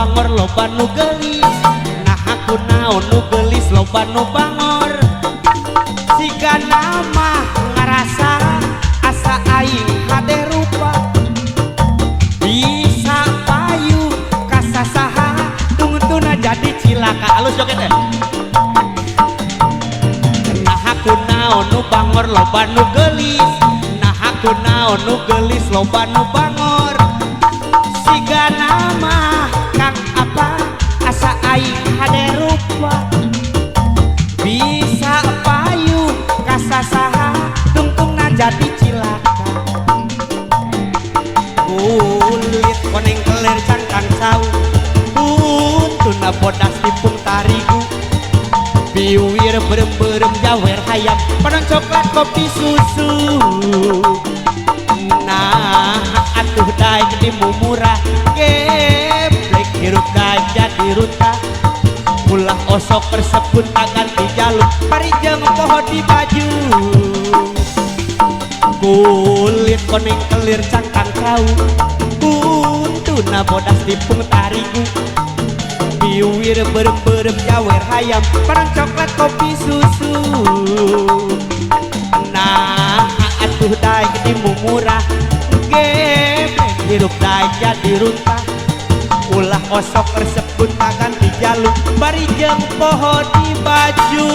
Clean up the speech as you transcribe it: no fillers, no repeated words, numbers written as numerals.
bangor loba nu geulis? Naha kunaon nu geulis loba nu bangor? Siga nama ngarasa asa aing hade rupa. Bisa payu kasasaha, tungtuna jadi cilaka. Alus joget teh. Naha kunaon nu bangor loba nu geulis? Naha kunaon nu geulis loba nu bangor? Siga nama Kang apa asa aing hade rupa. Bisa payu kasasaha, tungtungna jadi cilaka. Kulit koneng kelir cangkang cau, buntuna bodas tipung tarigu, biwir berem-berem jawer hayam, panon coklat kopi susu. Nah atuh daek di murah, geblek hirup daek jadi runtah. Ulah osok persebun ganti jaluk, parijeng poho di baju. Kulit koneng kelir cangkang cau, buntuna bodas tipung tarigu, biwir berem-berem jawer hayam, panon coklat kopi susu. Nah atuh daek di murah, geblek hirup daek jadi runtah. Ulah osok resep ganti jaluk, bari jeung poho di baju.